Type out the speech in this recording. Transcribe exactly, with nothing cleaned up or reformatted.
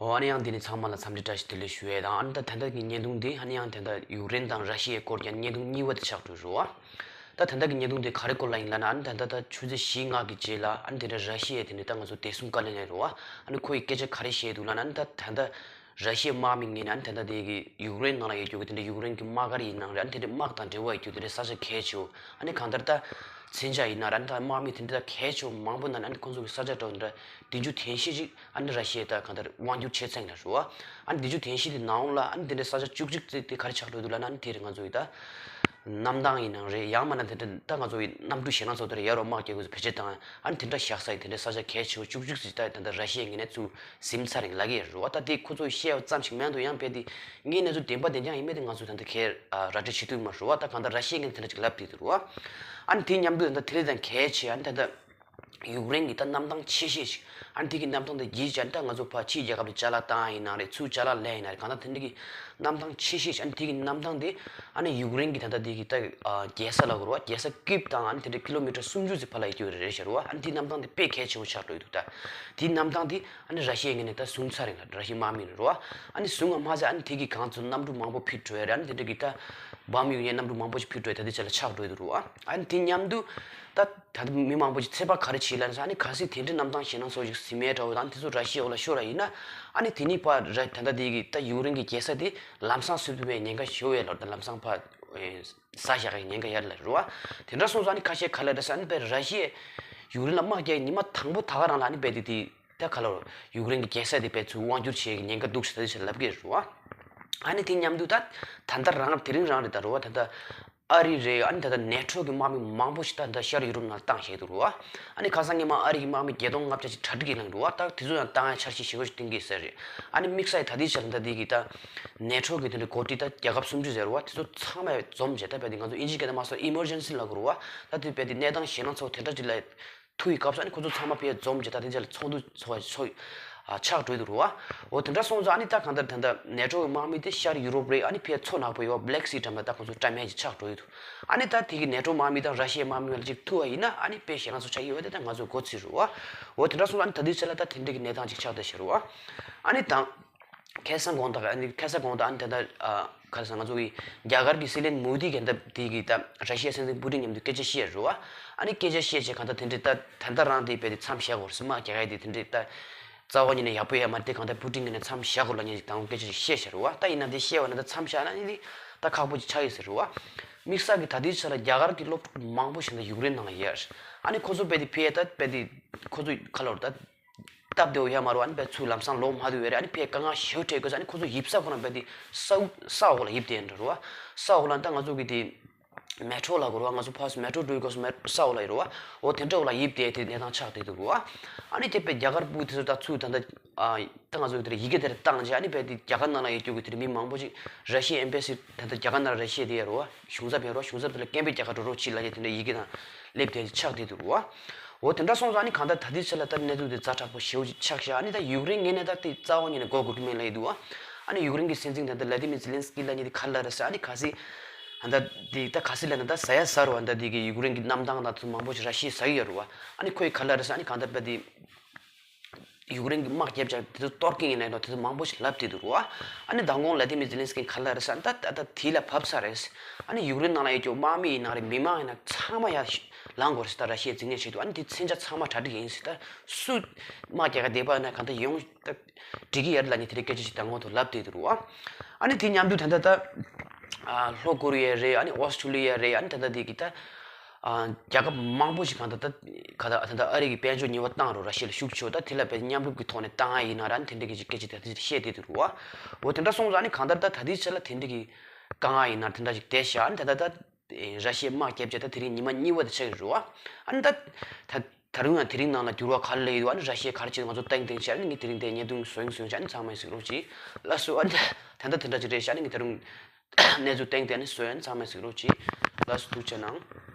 ཨོ་ཨ་ནི་ཡང་འདི་ནི་ཚང་མ་ལ་འཚམས་འདྲི་བཀྲ་ཤིས་བདེ་ལེགས་ཞུ་ཡས་དང་། ཨ་ནི་ད་ད་ལྟ་གི་བརྙན་ཐུང་འདི་ཨ་ནི་ཡང་ད་ལྟ་ཡུཀ་རེན་དང་ར་ཤི་ཡའི་སྐོར་གྱི་བརྙན་ཐུང་གཉིས་པ་དེ་ཆགས་འགྲོ་རུ་བ། ད་ད་ལྟ་གི་བརྙན་ཐུང་འདི་ག་རེ་སྐོར་ལ་ཡིན་ལབ་ན། ཨ་ནི་ད་ད་ད་ཆུ་ཚོད་བཞི་ལྔ་གི་རྗེས་ལ་ཨ་ནི་དེ་འདྲ་ར་ཤི་ཡའི་དེ་འདྲ་ད་ང་ཚོ་བདེ་སྲུང་བཀའ་བློན་ལ་རུ་བ། ཨ་ནི་ཁོ་ཡི་སྐད་ཆ་ག་རེ་བཤད་འདུག་ལབ་ན། ཨ་ནི་ད་ད་ད་ར་ཤི་ཡའི་དམག་མི་ངོས་ནས་ཨ་ནི་ད་ད་དེ་གི་ཡུཀ་རེན་ནང་ལ་ཡོད་རྒྱུ་གི་དེ་འདྲ་ཡུཀ་རེན་གི་དམག་སྒར་ཡིན་ནའང་རེད། ཨ་ནི་དེ་འདྲ་དམག་དང་འབྲེལ་བ་ཡོད་རྒྱུ་དེ་འདྲ་ས་ཆ་གལ་ཆེ་བོ། ཨ་ནི་གང་ལྟར་ད་མཚོན་ཆ་ཡིན་ན་ར། ཨ་ནི་ད་དམག་མི་དེ་འདྲ་ད་གལ་ཆེ་བོ་མང་པོ་ན་ནི་ཨ་ནི་ཁོང་ཚོ་གི་ས་ཆ་འདྲ་བོ་འདྲ་བདུན་ཅུ་དོན་བཞི་ཅིག་ཨ་ནི་ར་ཤི་ཡས་ད་གང་ལྟར་དབང་སྒྱུར་བྱེད་ཚར་ཡིན་ལ་རུ་བ། ཨ་ནི་བདུན་ཅུ་དོན་བཞི་དེ་ནང་ལ་ཨ་ནི་དེ་འདྲའི་ས་ཆ་བཅུ་གཅིག་ཙམ་དེ་ག་རེ་ཆགས་འགྲོ་འདུག་ལབ་ན། ཨ་ནི་དེ་རེད། ང་ཚོ་ཡི་ད་གནམ་ཐང་ཡིན་ནའང་རེད། ཡང་མིན་ན་དེ་འདྲ་ད་ང་ཚོ་ཡི་གནམ་གྲུ་ཞེད་སྣང་ཚ་པོ་དེ་འདྲ་ཡར་རུ་དམག་རྒྱག་དགོས་ཚུལ་བེད་སྤྱོད་བཏང་། ཨ་ནི་དེ་འདྲ་བཞག་ས་ཡི་དེ་འདྲའི་ས་ཆ་གལ་ཆེ་བོ་བཅུ་གཅིག་ཙམ་ད་ད་ལྟ་ར་ཤི་ཡའི་ངོས་ནས་ཚུར་ཟིན་ཚར་ཡིན་ལབ་ཀྱི་ཡོད་རུ་བ། ད་དེ་ཁོ་ཚོ་བཤད་པ་ཙམ་ཞིག་མིན་འདུག་ཡང་དཔེ་དེ་ངའི་གནས་ཚུལ་བདེན་པ་བདེན་རྐྱང་ཡིན་མིན་དེ་ང་ཚོ་ད་ལྟ་ཁས་ར་སྤྲོད་བྱེད་ཐུབ་མ་རུ་བ། ད་གང་ལྟར་ར་ཤི་ཡའི་ངོས་ནས་དེ་འདྲ་ཅིག་ལབ་བསྡད་འདུག་རུ་བ། ཨ་ནི་དེ་མཉམ་དུ་ད་ལྟ་དེ་ལས་ཀྱང་གལ་ཆེ། ཨ་ནི་ད་ལྟ་ཡུཀ་རེན་གྱི་ད་གནམ་ཐང་ཆེ་ཤོས་ཤིག་ཨ་ནི་དེ་གི་གནམ་ཐང་དེ་བརྒྱུད་བྱས་ཨ་ནི་ད་ང་ཚོ་ཕར་ཕྱིའི་རྒྱལ་ཁབ་ལ་ཅ་ལག་བཏང་ཡིན་ན་རེད། ཚུར་ཅ་ལག་ལེན་ཡིན་ན་རེད། གང་ལྟར་དེ་འདྲ་གི་གནམ་ཐང་ཆེ་ཤོས་ཤིག་ཨ་ནི་དེ་གི་གནམ་ཐང་དེ་ཨ་ནི་ཡུཀ་རེན་གྱི་ད་ལྟ་དེ་གི་ད་རྒྱལ་ས་ལ་གོ་རུ་བ། རྒྱལ་ས་ཀིབ་དང་ཨ་ནི་དེ་འདྲ་ཀི་ལོ་མི་ཊར་སུམ་ཅུ་ཙམ་ཕར་ལ་ཡོད་རྒྱུ་རེད་ཟེར་རུ་བ། ཨ་ནི་དེ་གནམ་ཐང་དེ་དཔེ་གལ་ཆེ་བོ་ཆགས་འགྲོ་ཡི་འདུག་ད་དེ་གནམ་ཐང་དེ་ཨ་ནི་ར་ཤི་ཡའི་ངོས་ནས་ད་བཟུང་ཚར་ཡིན་ལ། ར་ཤི་ཡའི་དམག་མི་རེད་རུ་བ། ཨ་ནི་བཟུང་བ་མ་ཟད་ཨ་ནི་དེ་གི་གང་ཚོ་གནམ་གྲུ་མང་པོ་ཕུད་འགྲོ་ཡ་རེད། ཨ་ནི་དེ་འདྲ་གི་ད་བམ་ཡོད་མཁན་གནམ་གྲུ་མང་པོ་ཞིག་ཕུད་འགྲོ་ཡ་ད་ལྟའི་ཆ་ལ་ཆགས་འགྲོ་ཡི་འདུག་རུ་བ། ཨ་ནི་དེ་མཉམ་དུ་ད་ད་ལྟ་མི་མང་པོ་ཞིག་ཚོད་དཔག་ག་རེ་བྱེད་ལབ་ན། ཨ་ནི་གལ་སྲིད་དེ་འདྲའི་གནམ་ཐང་ཞེད་སྣང་ཚ་པོ་ཞིག་ཟིན་མེད་འདྲ་བོ་དང་དེ་ཚོ་ར་ཤི་ཡའི་འོག་ལ་ཤོར་བ་ཡིན་ན། ཨ་ནི་དེ་ནི་ཕར་ར་ད་ལྟ་དེ་གི་ད་ཡུཀ་རེན་གྱི་རྒྱལ་ས་དེ་ལམ་སང་བཟོ་ཐུབ་པའི་ཉེན་ཁ་ཞེ་པོ་ཡོད་ལ། ད་ལམ་སང་ཕར་ཨེ་ཟ་བཞག་གི་ཉེན་ཁ་ཡོད་ལ་རུ་བ། དེ་འདྲ་སོང་ཙང་ཨ་ནི་ཁ་ཤས་ག་ལ་རེད་ཟེར་ན། ཨ་ནི་དཔེ་ར་ཤི་ཡས་ཡུཀ་རེན་ལ་དམག་རྒྱག་ཉི་མ་དང་པོ་ད་ག་རང་ལ་ཨ་ནི་དཔེ་དེ་དེ་ད་ག་ལ་རུ་ཡུཀ་རེན་གྱི་རྒྱལ་ས་དེ་དཔེ་ཚུར་དབང་བསྒྱུར་བྱེད་ཀྱི་ཉེན་ཁ་འདུག་ཟེར་ད་དེ་ཆ་ལབ་ཀྱི་རེད་རུ་བ། ཨ་ནི་དེ་མཉམ་དུ་ད་ད་ལྟ་རང་དེ་རིང་རང་རེད་ད་རུ་བ། ད་ལྟ་ཨ་རི་རེད། ཨ་ནི་ད་ལྟ་ནེ་ཊོ་གི་དམག་མི་མང་པོ་ཞིག་ད་ལྟ་ཤར་ཡུ་རོབ་ནང་བཏང་བཞག་འདུག་རུ་བ། ཨ་ནི་ཁ་སང་སྔོན་མ་ཨ་རི་གི་དམག་མི་བརྒྱད་སྟོང་ལྔ་བརྒྱ་ཅིག་གྲ་སྒྲིག་གི་ལངས་འདུག་བ། ད་དེ་ཚོ་ཡང་བཏང་ཡ་འཆར་གཞི་ཞེ་པོ་ཞིག་བཏིང་གི་ཟེར་རེད། ཨ་ནི་དམིགས་བསལ་ད་ལྟའི་ཆར་ད་ལྟའི་གི་ད་ནེ་ཊོ་གི་དེ་འདྲའི་འགོ་ཁྲིད་ད་རྒྱལ་ཁབ་སུམ་ཅུ་ཟེར་རུ་བ། དེ་ཚོ་ཚང་མ་འཛོམས་བྱས་ད་དཔེ་དེ་ང་ཚོ་ཨིན་ཇི་སྐད་ནང་མ་སོང་ཨི་མར་ཇེན་སི་ལབ་དགོས་རུ་བ། ད་དེ་དཔེ་དེ་གནས་སྟངས་ཞེད་སྣང་ཚ་པོ་དེ་འདྲ་ཅིག་ལ་ཐུག་ཡི་སྐབས་སུ་ཨ་ནི་ཁོ་ཚོ་ཚང་མ་ཕར་འཛོམས་བྱས་ད་དེ་འདྲ་ལ་ཚོགས་འདུ་ཚོགས་ཚོགས་ཨ་ཆགས་འགྲོ་གི་འདུག་རུ་བ། འོ་དེ་འདྲ་སོང་ཙང་ཨ་ནི་ད་གང་ལྟར་ད་ལྟ་ནེ་ཊོ་གི་དམག་མི་དེ་ཤར་ཡུ་རོབ་རེད། ཨ་ནི་ཕར་མཚོ་ནག་པོ་ཡོད་བ། བྷི་ལེག་སི་འགྲམ་ལ་ད་ཁོ་ཚོ་བཀྲམ་ཡ་ཅིག་ཆགས་འགྲོ་གི་འདུག་ཨ་ནི་ད་དེ་གི་ནེ་ཊོ་དམག་མི་དང་ར་ཤི་ཡའི་དམག་མི་བར་ལ་ཅིག་ཐུག་པ་ཡིན་ན་ཨ་ནི་དཔེ་ཞེད་སྣང་ཚ་པོ་ཆགས་ཀྱི་ཡོད་པ་དེ་ད་ང་ཚོ་མགོ་ཚོས་རུ་བ། འོ་དེ་འདྲ་སོང་ཙང་ཨ་ནི་ད་ལྟའི་ཆ་ལ་ད་དེ་འདྲ་གི་གནས་སྟངས་ཅིག་ཆགས་བསྡད་ཤག་རུ་བ། ཨ་ནི་དང་ཁ་སང་དགོང་དག་ཨ་ནི་ཁ་སང་དགོང་དག་ཨ་ནི་ད་ལྟ་ཨ་ག་རེ་ཟེར། ང་ཚོ་གི་རྒྱ་གར་གྱི་སྲིད་བློན་མོ་དི་གིས་ད་དེ་གི་ད་ར་ཤི་ཡའི་སྲིད་འཛིན་པུ་ཏིན་མཉམ་དུ་སྐད་ཆ་བཤད་རུ་བ། ཨ་ནི་སྐད་ཆ་བཤད་བྱས་གང་ལྟར་དེ་འདྲའི་ད་ད་ལྟ་རང་དེ་དཔེ་དེ་མཚམས་བཞག་དགོས་རེད་ཟེར། དམག་རྒྱག་ཡ་དེ་དེ་འདྲའི་ད་རྩ་བ་ཉིད་ནས་ཡག་པོ་ཡོད་མ་རེད། དེ་གང་ལྟར་པུ་ཏིན་གྱིས་ནས་མཚམས་བཞག་དགོས་ལབ་མཁན་ཞིག་དང་སྐད་ཆ་ཞིག་བཤད་བཞག་རུ་བ། ད་ཡིན་ན་དེ་བཤད་པ་ན་ད་མཚམས་བཞག་ན་ཨ་ནི་དེ་ད་ཁག་པོ་ཅིག་ཆགས་ཡོད་ཟེར་རུ་བ། དམིགས་བསལ་གྱི་ད་ལྟའི་ཆ་ལ་རྒྱ་གར་གྱི་སློབ་ཕྲུག་མང་པོ་ཞིག་ད་ཡུཀ་རེན་ནང་ལ་ཡོད་རེད། ཨ་ནི་ཁོ་ཚོ་དཔེ་དེ་ཕར་ད་དཔེ་དེ་ཁོ་ཚོ་ག་ལབ་རེད། ད་སྟབས་བདེ་བོ་ཡོད་མ་རེད་བ། ཨ་ནི་དཔེ་ཚུར་ལམ་སང་ལོག་མ་ཐུབ་ཡ་རེད། ཨ་ནི་དཔེ་དཀའ་ངལ་ཞེ་པོ་འཕྲད་དགོས་ས། ཨ་ནི་ཁོ་ཚོ་ཡིབ་ས་ཁོ་རང་དཔེ་དེ་ས་ས་འོག་ལ་ཡིབ་བསྡད་ཡོད་འདྲ་རེད་བ། ས་འོག་ལ་ད་ང་ཚོ་གི་དེ་མེ་ཊོ་ལབ་དགོས་རེད་བ། ང་ཚོ་ཕར་མེ་ཊོ་འགྲོ་དུས་སྐབས་སུ་མེ་ས་འོག་ལ་ཡོད་རེད་བ། འོ་དེ་འདྲ་འོག་ལ་ཡིབ་བསྡད་དེ་གནས་སྟངས་ཆགས་བསྡད་འདུག་རེད་བ། ཨ་ནི་དེ་དཔེ་རྒྱ་གར་པུ་དེ་ཚོ་ད་ཚུར་ད་ལྟ་ཨ་ད་ང་ཚོ་དེར་ཡི་གེ་དེར་བཏང་རྗེས་ཨ་ནི་དཔེ་དེ་རྒྱ་གར་ནང་ལ་ཡོད་རྒྱུ་གི་དེར་མི་མང་པོ་ཅིག་ར་ཤི་ཡའི་ཨེམ་བྷེ་སི་ད་ལྟ་རྒྱ་གར་ནང་ལ་ར་ཤི་ཡ་དེ་ཡོད་རེད་བ། གཞུང་ཚབ་ཡོད་རེད་བ། གཞུང་ཚབ་དེ་ལ་སྐད་འབོད་རྒྱག་ག་འགྲོ་རོགས་གྱིས་ལབ་ཡ་དེ་འདྲ་ཡི་གེ་དང་སླེབས་དེ་ཆགས་བསྡད་འདུག་རེད་བ། འོ་དེ་འདྲ་སོང་ཙང་ཨ་ནི་གང་ལྟར་ད་ལྟའི་ཆ་ལ་ད་གནས་ཚུལ་དེ་ཛ་དྲག་པོ་ཞེ་པོ་ཅིག་ཆགས་ཤག་ཨ་ནི་ད་ཡུཀ་རེན་ངོས་ནས་ད་དེ་རྩ་བ་ཉིད་ནས་མགོ་སྒུར་གྱི་མེད་ལབ་ཡི་འདུག་བ། ཨ་ནི་ཡུཀ་རེན་གྱི་སྲིད་འཛིན་ད་ལྟ་བླ་ཏི་མིར་ཛི་ལིན་སི་ཀི་ལབ་མཁན་དེ་ག་རེ་ལབ་རེད་ཟེར། ཨ་ནི་གལ་སྲིད་ཨ་ད་དེ་ད་གལ་སྲིད་ལབ་ན་ད་ཟ་ཡ་ཟ་རུ་བ། ད་དེ་གི་ཡུཀ་རེན་གྱི་གནམ་ཐང་དང་དེ་མང་པོ་ཞིག་ར་ཤི་ཡས་ཟ་གི་ཡོད་རེད་བ། ཨ་ནི་ཁོས་ག་རེ་ལབ་རེད་ཟེར། ཨ་ནི་གང་ལྟར་ད་དེ་ཡུཀ་རེན་གྱི་དམག་རྒྱབ་བྱས་དེ་ཚོ་གཏོར་གྱི་ཡིན་ལབ་ཡ་དེ་ཚོ་མང་པོ་ཞིག་ལབ་བསྡད་འདུག་རེད་བ། ཨ་ནི་མདང་དགོང་བླ་ཏི་མིར་ཛི་ལིན་སི་ཀིས་ག་རེ་ལབ་རེད་ཟེར། ཨ་ནི་ད་ད་ད་དེ་ལ་བབས་ཚར་རེད། ཨ་ནི་ཡུཀ་རེན་ནང་ལ་ཡོད་རྒྱུ་དམག་མི་ཡིན་ན་རེད། མི་མང་ཡིན་ན་ཚང་མ་ཡར་ལངས་དགོས་རེད་ཟེར། ད་ར་ཤི་ཡས་འཛིང་ཉེན་བྱེད་དུས་ཨ་ནི་དེ་མཚོན་ཆ་ཚང་མ་གྲ་སྒྲིག་ཡིན་ཟེར། ད་སུ་དམག་རྒྱག་ག་བསྡད་པ་ཡིན་ན་གང་ལྟར་ཡོང་ད་འགྲིག་གི་ཡོད་རེད་ལབ་མཁན་དེ་འདྲའི་སྐད་ཆ་ཞིག་མདང་དགོང་ཐོག་ལབ་བསྡད་འདུག་རེད་བ། ཨ་ནི་དེ་མཉམ་དུ་ད་ལྟ་ད་ཨ་ལྷོ་ཀོ་རི་ཡ་རེད། ཨ་ནི་ཨོ་སི་ཀྲོ་ལི་ཡ་རེད། ཨ་ནི་ད་ལྟ་དེ་གི་ད་ཨ་རྒྱལ་ཁབ་མང་པོ་ཞིག་གང་ལྟར་ད་ག་ད་ད་ལྟ་ཨ་རི་གི་དཔལ་འབྱོར་ཉེས་པ་བཏང་རུང་ར་ཤི་ཡ་ལ་ཤུགས་ཆེ་བ་ད་དེ་ལ་དཔེ་མཉམ་རུབ་ཀྱི་ཐོག་ནས་བཏང་ཡ་ཡིན་ན་ར། ཨ་ནི་དེ་འདྲ་གི་ཅིག་སྐད་ཆ་ད་དེ་བཤད་བསྡད་འདུག་རེད་བ། འོ་དེ་འདྲ་སོང་ཙང་ཨ་ནི་གང་ལྟར་ད་ད་ལྟའི་ཆ་ལ་དེ་འདྲ་གི་དཀའ་ངལ་ཡིན་ན་དེ་འདྲ་ཞིག་བསྡད་ཤག་ཨ་ནི་ད་ལྟ་ད་ར་ཤི་ཡས་དམག་རྒྱབ་བྱས་ད་དེ་རིང་ཉི་མ་གཉིས་པ་དེ་ཆགས་ཀྱི་རེད་བ། ཨ་ནི་ད་ད་ད་རུང་ཡང་དེ་རིང་ནང་ལ་འགྱུར་བ་ག་རེ་སླེབས་ཡོད། ཨ་ནི་ར་ཤི་ཡས་ག་རེ་བྱས་ང་ཚོ་སྟེང་སྟེང་བྱས། ཨ་ནི་ངས་དེ་རིང་དེ་བརྙན་ཐུང་བཟོས་བཟོས་བྱས། ཨ་ནི་ཚང་མས་གཟིགས་རོགས་གྱིས། ལགས་སོ། ཨ་ནི་ད་ད་ད་དེ་འདྲ་ཅིག་རེད་ཤག་ཨ་ནི་ངས་ད་རུང་གནས་ཚུལ་སྟེང་སྟེང་ཨ་ནི་བཟོས། ཨ་ནི་ཚང་མས་གཟིགས་རོགས་གྱིས། ལགས་སོ། ཐུགས་རྗེ་གནང་།